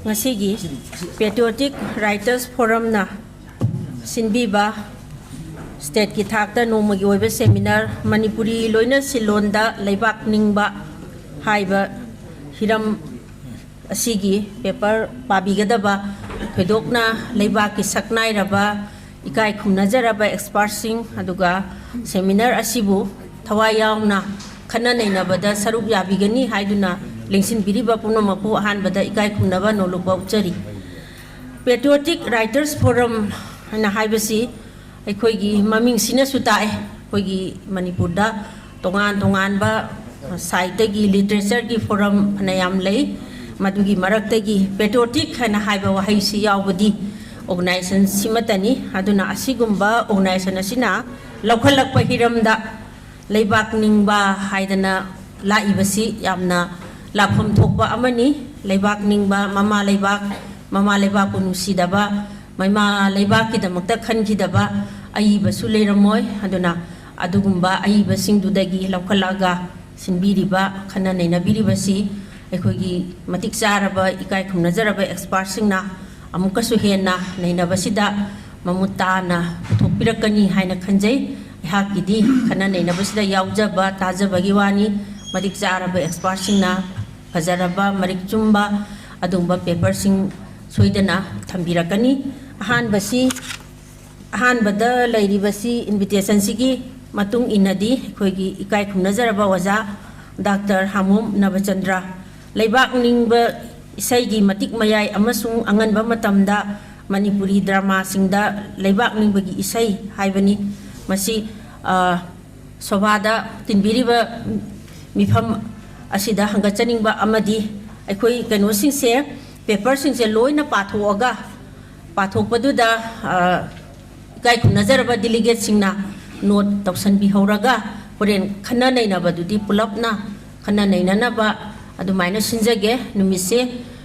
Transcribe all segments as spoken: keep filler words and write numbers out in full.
ꯉꯁꯤꯒꯤ Patriotic Writers Forumꯅ ꯁꯤꯟꯕꯤꯕ stateꯀꯤ ꯊꯥꯛꯇ ꯅꯣꯡꯃꯒꯤ ꯑꯣꯏꯕ seminar, ꯃꯅꯤꯄꯨꯔꯤ ꯂꯣꯏꯅ ꯁꯤꯜꯂꯣꯟꯗ ꯂꯩꯕꯥꯛ ꯅꯤꯡꯕ ꯍꯥꯏꯕ ꯍꯤꯔꯝ ꯑꯁꯤꯒꯤ paper ꯄꯥꯕꯤꯒꯗꯕ ꯊꯣꯏꯗꯣꯛꯅ ꯂꯩꯕꯥꯛꯀꯤ ꯁꯛꯅꯥꯏꯔꯕ, ꯏꯀꯥꯏ ꯈꯨꯝꯅꯖꯔꯕ expertꯁꯤꯡ, ꯑꯗꯨꯒ seminar ꯑꯁꯤꯕꯨ ꯊꯋꯥꯏ ꯌꯥꯎꯅ ꯈꯟꯅ ꯅꯩꯅꯕꯗ ꯁꯔꯨꯛ ꯌꯥꯕꯤꯒꯅꯤ ꯍꯥꯏꯗꯨꯅ ꯂꯦꯡꯁꯤꯟꯕꯤꯔꯤꯕ ꯄꯨꯝꯅꯃꯛꯄꯨ ꯑꯍꯥꯟꯕꯗ ꯏꯀꯥꯏ ꯈꯨꯝꯅꯕ ꯅꯣꯂꯨꯛꯄ ꯎꯠꯆꯔꯤ꯫ Patriotic Writers Forum ꯍꯥꯏꯅ ꯍꯥꯏꯕꯁꯤ ꯑꯩꯈꯣꯏꯒꯤ ꯃꯃꯤꯡꯁꯤꯅꯁꯨ ꯇꯥꯛꯑꯦ, ꯑꯩꯈꯣꯏꯒꯤ ꯃꯅꯤꯄꯨꯔꯗ ꯇꯣꯉꯥꯟ ꯇꯣꯉꯥꯟꯕ sideꯇꯒꯤ literatureꯒꯤ forum ꯐꯅꯌꯥꯝ ꯂꯩ꯫ ꯃꯗꯨꯒꯤ ꯃꯔꯛꯇꯒꯤ patriotic ꯍꯥꯏꯅ ꯍꯥꯏꯕ ꯋꯥꯍꯩꯁꯤ ꯌꯥꯎꯕꯗꯤ organizationꯁꯤꯃꯠꯇꯅꯤ꯫ ꯑꯗꯨꯅ ꯑꯁꯤꯒꯨꯝꯕ organization ꯑꯁꯤꯅ ꯂꯧꯈꯠꯂꯛꯄ ꯍꯤꯔꯝꯗ ꯂꯩꯕꯥꯛ ꯅꯤꯡꯕ ꯍꯥꯏꯗꯅ ꯂꯥꯛꯏꯕꯁꯤ ꯌꯥꯝꯅ ꯂꯥꯛꯐꯝ ꯊꯣꯛꯄ ꯑꯃꯅꯤ꯫ ꯂꯩꯕꯥꯛ ꯅꯤꯡꯕ, ꯃꯃꯥ ꯂꯩꯕꯥꯛ, ꯃꯃꯥ ꯂꯩꯕꯥꯛꯄꯨ ꯅꯨꯡꯁꯤꯗꯕ, ꯃꯃꯥ ꯂꯩꯕꯥꯛꯀꯤꯗꯃꯛꯇ ꯈꯟꯈꯤꯗꯕ ꯑꯏꯕꯁꯨ ꯂꯩꯔꯝꯃꯣꯏ꯫ ꯑꯗꯨꯅ ꯑꯗꯨꯒꯨꯝꯕ ꯑꯏꯕꯁꯤꯡꯗꯨꯗꯒꯤ ꯂꯧꯈꯠꯂꯛꯑꯒ ꯁꯤꯟꯕꯤꯔꯤꯕ, ꯈꯟꯅ ꯅꯩꯅꯕꯤꯔꯤꯕꯁꯤ ꯑꯩꯈꯣꯏꯒꯤ ꯃꯇꯤꯛ ꯆꯥꯔꯕ, ꯏꯀꯥꯏ ꯈꯨꯝꯅꯖꯔꯕ expertꯁꯤꯡꯅ ꯑꯃꯨꯛꯀꯁꯨ ꯍꯦꯟꯅ ꯅꯩꯅꯕꯁꯤꯗ ꯃꯃꯨꯠ ꯇꯥꯅ ꯄꯨꯊꯣꯛꯄꯤꯔꯛꯀꯅꯤ ꯍꯥꯏꯅ ꯈꯟꯖꯩ꯫ ꯑꯩꯍꯥꯛꯀꯤꯗꯤ ꯈꯟꯅ ꯅꯩꯅꯕꯁꯤꯗ ꯌꯥꯎꯖꯕ, ꯇꯥꯖꯕꯒꯤ ꯋꯥꯅꯤ꯫ ꯃꯇꯤꯛ ꯆꯥꯔꯕ expertꯁꯤꯡꯅ ꯐꯖꯔꯕ, ꯃꯔꯤꯛ ꯆꯨꯝꯕ ꯑꯗꯨꯒꯨꯝꯕ paperꯁꯤꯡ ꯁꯣꯏꯗꯅ ꯊꯝꯕꯤꯔꯛꯀꯅꯤ꯫ ꯑꯍꯥꯟꯕꯁꯤ, ꯑꯍꯥꯟꯕꯗ ꯂꯩꯔꯤꯕꯁꯤ invitationꯁꯤꯒꯤ ꯃꯇꯨꯡ ꯏꯟꯅꯗꯤ ꯑꯩꯈꯣꯏꯒꯤ ꯏꯀꯥꯏ ꯈꯨꯝꯅꯖꯔꯕ ꯑꯣꯖꯥ ꯗꯥꯛꯇꯔ ꯍꯥꯃꯣꯝ ꯅꯕꯆꯟꯗ꯭ꯔ, ꯂꯩꯕꯥꯛ ꯅꯤꯡꯕ ꯏꯁꯩꯒꯤ ꯃꯇꯤꯛ ꯃꯌꯥꯏ ꯑꯃꯁꯨꯡ ꯑꯉꯟꯕ ꯃꯇꯝꯗ ꯃꯅꯤꯄꯨꯔꯤ dramaꯁꯤꯡꯗ ꯂꯩꯕꯥꯛ ꯅꯤꯡꯕꯒꯤ ꯏꯁꯩ ꯍꯥꯏꯕꯅꯤ꯫ ꯃꯁꯤ, ꯑ, ꯁꯣꯚꯥꯗ ꯇꯤꯟꯕꯤꯔꯤꯕ ꯃꯤꯐꯝ ꯑꯁꯤꯗ ꯍꯪꯒꯠꯆꯅꯤꯡꯕ ꯑꯃꯗꯤ ꯑꯩꯈꯣꯏ ꯀꯩꯅꯣꯁꯤꯡꯁꯦ, paperꯁꯤꯡꯁꯦ ꯂꯣꯏꯅ ꯄꯥꯊꯣꯛꯑꯒ, ꯄꯥꯊꯣꯛꯄꯗꯨꯗ, ꯑ, ꯏꯀꯥꯏ ꯈꯨꯝꯅꯖꯔꯕ delegateꯁꯤꯡꯅ note ꯇꯧꯁꯟꯕꯤꯍꯧꯔꯒ ꯍꯣꯔꯦꯟ ꯈꯟꯅ ꯅꯩꯅꯕꯗꯨꯗꯤ ꯄꯨꯂꯞꯅ ꯈꯟꯅ ꯅꯩꯅꯅꯕ ꯑꯗꯨꯃꯥꯏꯅ ꯁꯤꯟꯖꯒꯦ꯫ ꯅꯨꯃꯤꯠꯁꯦ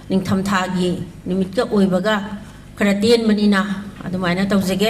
ꯅꯤꯡꯊꯝꯊꯥꯒꯤ ꯅꯨꯃꯤꯠꯀ ꯑꯣꯏꯕꯒ ꯈꯔ ꯇꯦꯟꯕꯅꯤꯅ ꯑꯗꯨꯃꯥꯏꯅ ꯇꯧꯖꯒꯦ꯫